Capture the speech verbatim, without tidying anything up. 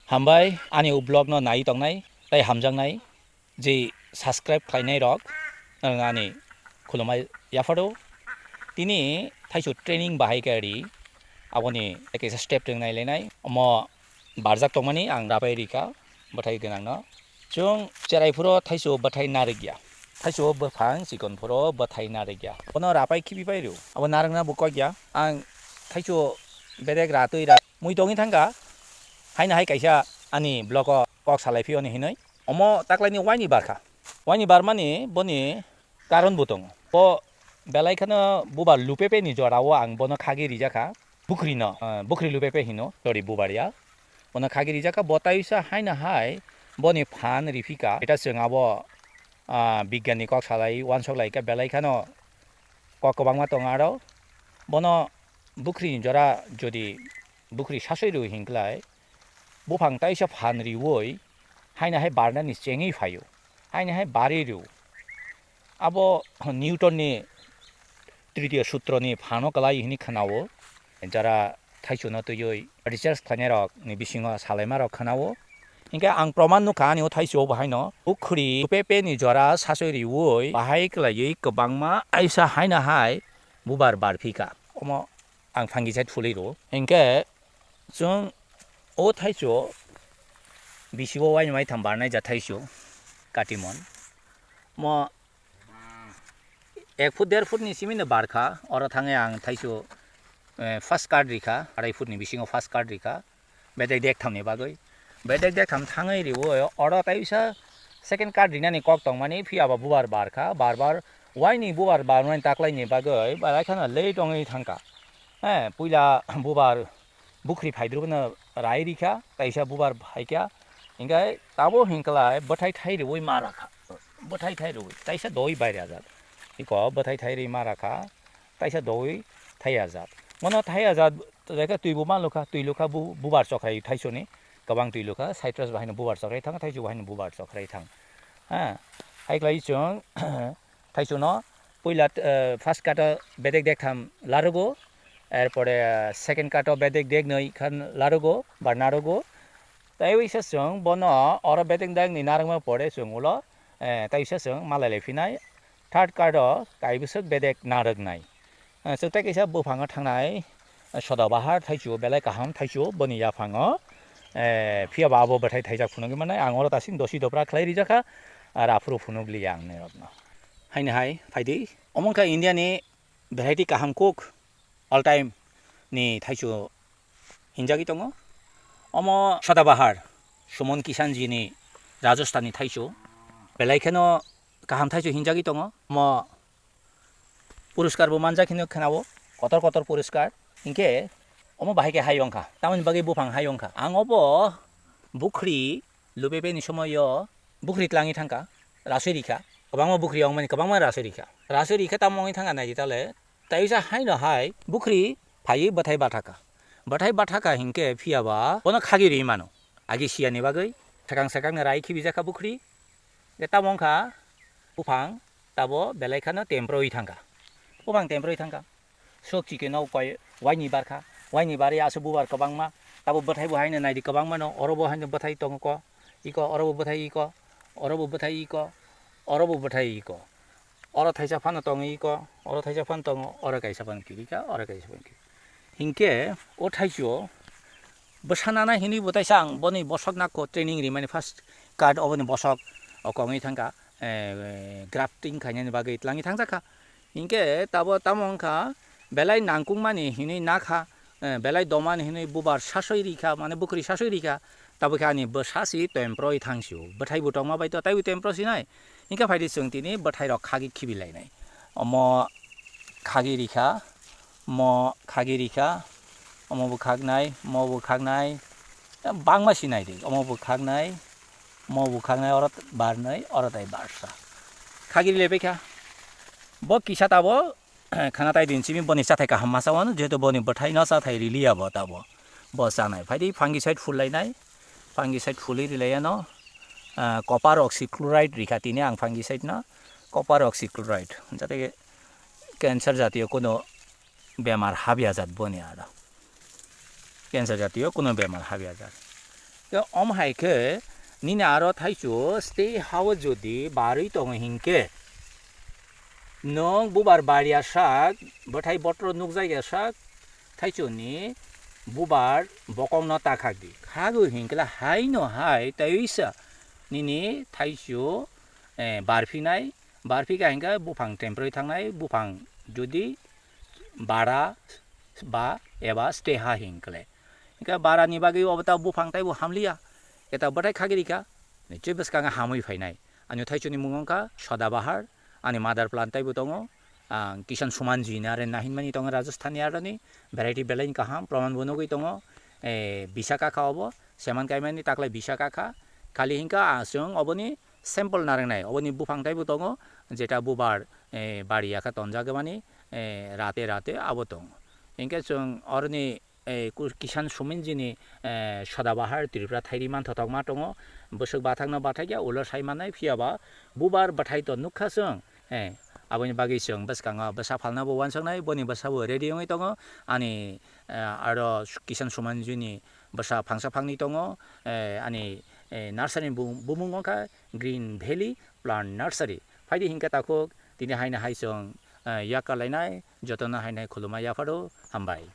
Hambai ani o vlog no nai tongnai tei hamjaknai je subscribe khlainai rok, norok ani khulumai yapharo. Tini thaisu training bahai khe ri, aboni kaisa step twng nai lainai. Omo barjak tongmani ang rapai rikha bwthai gwnangno. Chwng cherai phuru thaisu bwthai narwkya, thaisu buphang chikon phuru bwthai narwkya, bono rapai khibi pai rw. Abo narwkna bo kokya. Ang thaisu bedek ratwi ra mui tongwi thangkha, haino hai kaisa ani vlog o kok salai phiyoni hinwi. Omo taklaini waini barkha. Waini barmani boni karon bo tongo. Bo belai kheno bubar lupepe ni jora o ang bono khagwi rijakha. Bukhri no, ah, bukhri lupepe hino, sorry, bubar ya. Bono khagwi rijakha, bo taisa haino hai boni phan riphika. Eta chwng abo, ah, bigyani kok salai, uansuk lai kha, belai kheno kok kwbangma tongo aro. Bono bukhri ni jora jodi bukhri sasoi rw hinklai, buphang taisa phan riwi haino hai barnani chengwi phaio, haino hai bari rw. Abo Newton ni tritiyo sutro ni phano kwlai hwnwi khwnao, jara thaichuno twiwi research khlainai rok ni bisingo salaima rok khwnao. Hinkhe ang proman nukha ani o thaichu bo haino bukhri pepe ni jora sasoi riwi bahai kwlaiwi kwbangma aisa haino hai bubar barphika. Omo ang phangi side phulwi rw. Hinkhe chwng o thaichu bisi o waini mai tham barnai ja thaichu katimon. Mo ek foot der foot ni simi no barkha, oro thangwi ang thaichu, eh, first cut rikha, arai foot ni bisingo first cut rikha. Bedek dek tham ni bagwi. Bedek dek tham thangwi riwi oro taisa second cut rinani kok tongmani, phiya ba bubar barkha, bar bar waini bubar barmani taklaini bagwi belai kheno late wngwi thangkha. Eh, puila bubar bukhri phaidrubno rai rikha, taisa bubar phaikha, hinkhe tabo hinklai bwthai thai riwi ma rakha, bwthai thai riwi taisa doi bai rajak, iko bwthai thai ri ma rakha, taisa doi thai ajak, mono thai ajak, jaikha twi bo ma lukha, twi lukha bu-, bubar chokrai thaisoni, kwbang twi lukha, citrus bahaino bubar chokrai thang, thaichu bahaino bubar chokrai thang, ha, hai klai chwng. Thaichuno puila, eh, first cut o bedek dek tham larugo, erpore second cut o bedek dek nwi khan larugo, ba narugo. Tei uisa chwng bono oro bedek dek ni narwkma pore chwng ulo, eh, tei uisa chwng malai lai phinai. Third cut o kaibwswk bedek narwknai. Eh, chwng tei kaisa buphango thangnai, eh, soda bahar thaichu belai kaham thaichu boni yaphango. Eh, phiya ba abo bwthai thaijak phunugwi mannai. Ang oro tasing dosi dopra khlai rijakha, ar aphuru phunuk liya ang norokno. Haini hai phaidi. Omo wngkha India ni variety kaham kuk all time ni thaichu hinjagwi tongo. Omo Sadabahar, Suman Kisan ji ni Rajasthan ni thaichu. Belai kheno kaham thaichu hinjagwi tongo. Omo puruskar bo manjak hinwi khnao, kotor kotor puruskar. Hinkhe omo bahai khe hai wngkha, tamoni bagwi buphang hai wngkha. Ang obo bukhri lupepe ni somoio bukhri tlangwi thangkha, rasui rikha. Kwbangma bukhri wngmani kwbangma rasui rikha. Rasui rikha tamo wngwi thangkha naidi tale. Taisa haino hai bukhri phaiwi bwthai bathakha. Bwthai bathakha hinkhe phiya ba bono khagwi rwi mano. Agi siyani bagwi swkang swkangni rai khibijakha bukhri. Tamo wngkha buphang tabo belai khano temprowi thangkha. Buphang temprowi thangkha. Sok chikeno koi waini barkha. Waini bari aswk bubar kwbangma. Tabo bwthai bo haino naidi kwbangma no. Oro bo haino bwthai tongo ko. Iko, oro bo bwthai iko. Oro bo bwthai iko. Oro bo bwthai iko. Oro thaisa phano tongo iko. Oro thaisa phano tongo. Oro kaisa phano kirika. Oro kaisa phano kirika. Hinkhe o thaicho bwsa nana hinwi bo taisa ang boni bosok nako training rimani first card oboni bosok o kongwi thangkha, eh, grafting khainani bagwi tlangwi thangjakha. Hinkhe tabo tamo wngkha belai nangkukmani hinwi nakha, eh, belai domani hinwi bubar sasoi rikha, mane bukhri sasoi rikha, tabo khe ani bwsa si temproi thangsio. Bwthai bo tongma bai to taibo tempro sinai. Hinkhe phaidi chwng tini bwthai rok khagwi khibi lainai. Omo khagwi rikha, mo khagwi rikha, omo bo khaknai, mo bo khaknai. Bangma sinai di, omo bo khaknai, mo bo khaknai, oro barnai, oro tai barsa. Khagwi ri lebaikha. Bo kisa tabo khana tai din simi boni chathai kaham masa wano, jehetu boni bwthai no chathai riliya bo tabo. Bo chanai. Phaidi fungicide phul lainai. Fungicide phulwi rilaiya no, ah, copper oxychloride rikha tini ang fungicide no. Copper oxychloride. Jate cancer jatiyo kono bemar habya jat boni aro. Cancer jatiyo kono bemar habya jat. Ke om hai khe nini aro thaichu stay ha o jodi barwi tongo hinkhe, nwng bubar bariya sak, bwthai botro nukjakya sak, thaichuni bubar bokongno ta khak di. Khagwi hinkhe haino hai taiwisa nini thaichu, eh, barphinai, barphi kha hinkhe buphang temporary thangnai, buphang jodi bara ba eba stay ha hinkhe. Hinkhe bara ni bagwi obo ta buphang taibo hamliya, eta bwthai khagwi rikha, nichoi bwskango hamwi phainai. Ani thaichuni mung wngkha Sadabahar, ani mother plant taibo tongo, ang Kisan Suman Jui ni are nahinmani tongo Rajasthan ni aroni, variety belai kaham, proman bo nugwi tongo, eh, bisa kakha obo, seman kaimani taklai bisa kakha, khali hinkha, ah, chwng oboni sample narwknai, oboni buphang taibo tongo, jeta bubar, eh, bari yakha tonjak mani, eh, rate rate abo tongo. Hinkhe chwng oroni, eh, ku-, Kisan Suman Jui ni, eh, Sadabahar Tripura thairi manthothok ma tongo, bwswk bathakno bathaikya ulo sai mannai, phiyaba bubar bwthai to nukha chwng, eh, aboni bagwi chwng bwskango bwsa phalna bo uansuknai, boni bwsa bo ready wngwi tongo, ani, eh, aro Kisan Suman Jui ni bwsa phangsa phangni tongo, eh, ani, eh, nursery ni bu-, bumung wngkha Green Valley Plant Nursery. Phaidi hinkhe takhuk tini haino hai chwng, eh, yak kalainai, jotono haino khulumma yapharo, hambai.